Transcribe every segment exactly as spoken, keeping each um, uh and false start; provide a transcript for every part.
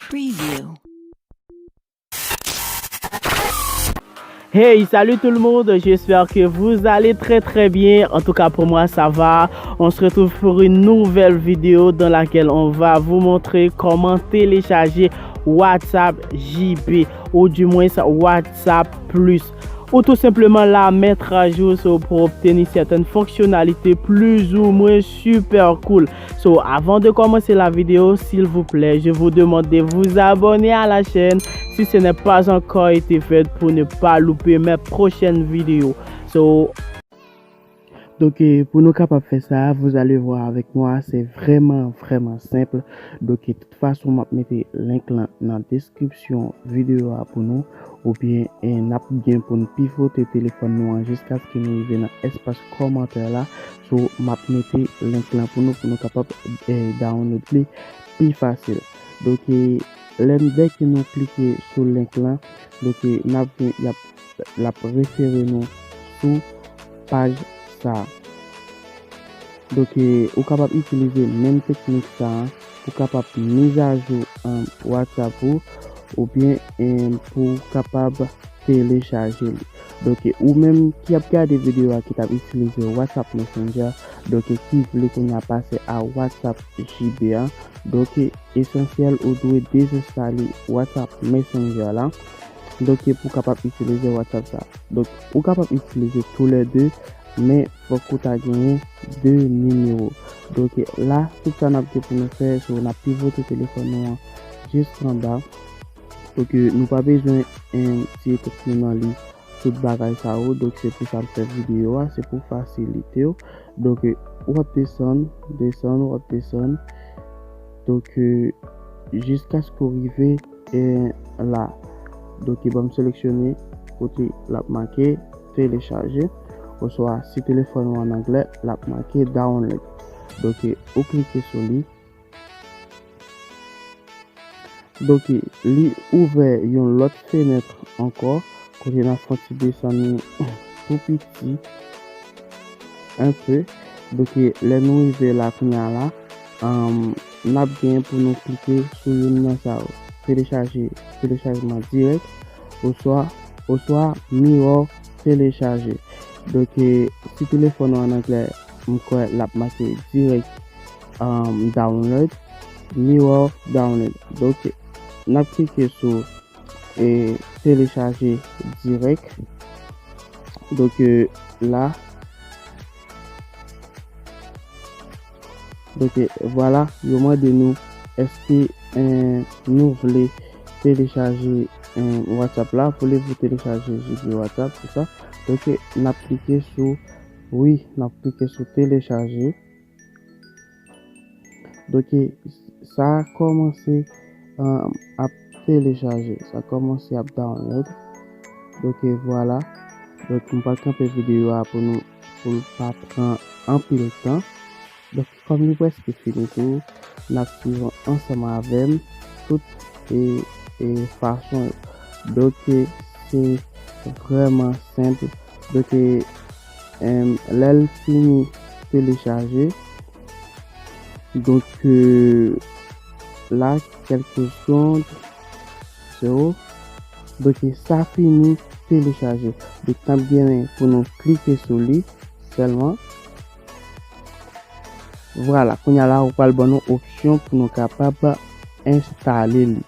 Preview. Hey, salut tout le monde, j'espère que vous allez très très bien. En tout cas, pour moi, ça va. On se retrouve pour une nouvelle vidéo dans laquelle on va vous montrer comment télécharger WhatsApp J B ou du moins WhatsApp Plus. Ou tout simplement la mettre à jour so, pour obtenir certaines fonctionnalités plus ou moins super cool. So, avant de commencer la vidéo, s'il vous plaît, je vous demande de vous abonner à la chaîne si ce n'est pas encore été fait pour ne pas louper mes prochaines vidéos. So, Donk, eh, pou nou kapab fè sa, vous allez voir avec moi, c'est vraiment, vraiment simple. Donk, eh, tout fason, m ap mete link lan nan deskripsyon videyo a pou nou, oubyen eh, n ap gen pou n pivote telefòn nou an jiskaske nou rive nan espas kòmantè la. So, m ap mete link lan pou nou, pou nou kapab eh, download li pi fasil. Donk, eh, lè n dèke nou klike sou link lan, donk, eh, n ap gen, y ap l ap refere nou sou paj sa a. Donk, eh, ou kapab itilize menm teknik sa a pou kapab mizajou eh, WhatsApp ou, oubyen eh, pou kapab telechaje li. Donk, eh, ou menm ki ap gade videyo a ki t ap itilize WhatsApp Messenger, donk, eh, ki vle kounye a pase a WhatsApp J B a, donk, eh, esansyèl ou dwe dezenstale WhatsApp Messenger la. Donk, pou w kapab itilize WhatsApp sa. Donk, ou kapab itilize toulède, men fòk ou ta genyen de nimewo. Donk, la, tout sa n ap gen pou nou fè, se n ap pivote telefòn nou an jis anba. Donk, nou pa bezwen eh, tiye tèt nou nan li tout bagay sa yo. Donk, se pou sa m fè videyo a, se pou fasilite w. Donk, w ap desann, desann, w ap desann. Donk, jiskaske w rive eh, la. Donk, ban m seleksyone kote l ap make telechaje. Oswa, si telefòn ou an anglè, l ap make download. Donk, ou klike sou li. Donk, li ouvè yon lòt fenèt ankò, kote n ap fè yon ti desann li tou piti, enpe. Donk, lè nou rive la kounye a la, n ap gen pou nou klike sou youn nan sa yo. Telechaje, telechajman dirèk, oswa, oswa mirror telechaje. Donk, si telefòn ou an anglè, m kwè l ap make dirèk download, mirror download. Donk, n ap klike sou e telechaje dirèk. Donk, la, donk, vwala, yo mande nou èske eh, nou vle telechaje eh, WhatsApp la, voulez-vous télécharger J B WhatsApp, tout sa. Donk, n ap klike sou wi, n ap klike sou telechaje. Donk, sa kòmanse eh, ap telechaje, sa kòmanse ap download. Donk, vwala. Donk, m pral kanpe videyo a pou nou, pou l pa pran anpil tan. Donk, kòm li prèske fini tou, n ap swiv ansanm avè m tout e, e fason yo. Donk, se vrèman senp. Donk, eh, lè l fini telechaje, donk, eh, la, kèlke segonn, se ou. Donk, sa fini telechaje. Donk, n ap gen pou nou klike sou li sèlman. Vwala, kounye a la, ou pral ban nou opsyon pou nou kapab enstale li.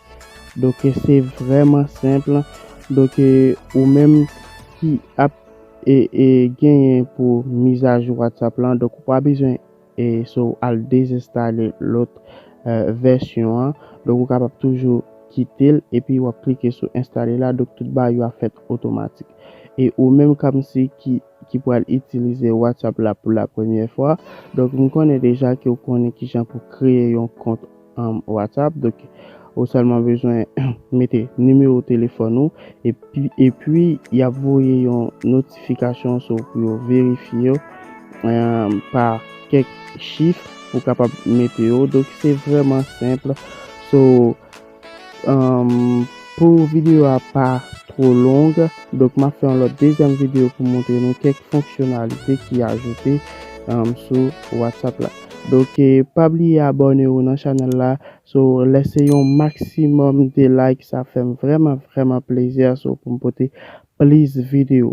Donk, se vrèman senp. Donk, ou menm ki ap e, e genyen pou mizajou WhatsApp lan, donk ou pa bezwen e, so al dezenstale lòt eh, vèsyon an. Donk, ou kapab toujou kite l, epi w ap klike sou enstale la. Donk, tout bagay yo ap fèt otomatik. E ou menm kòmsi ki, ki pral itilize WhatsApp la pou la premyè fwa. Donk, m konnen deja ke w konnen kijan pou kreye yon kont eh, WhatsApp. Donk, ou sèlman bezwen mete nimewo telefòn ou, epi, epi y ap voye yon notifikasyon so pou yo verifye yo eh, pa kèk chif pou kapab mete yo. Donk, se vrèman senp. So, eh, pou videyo a pa two long, donk, m ap fè yon lòt dezyèm videyo pou montre nou kèk fonksyonalite ki ajoute eh, sou WhatsApp la. Donk, eh, pa bliye abòne w nan chanèl la. So, lèse yon maksimòm de like, sa fè m vrèman, vrèman plezi. So, pou m pote plis videyo.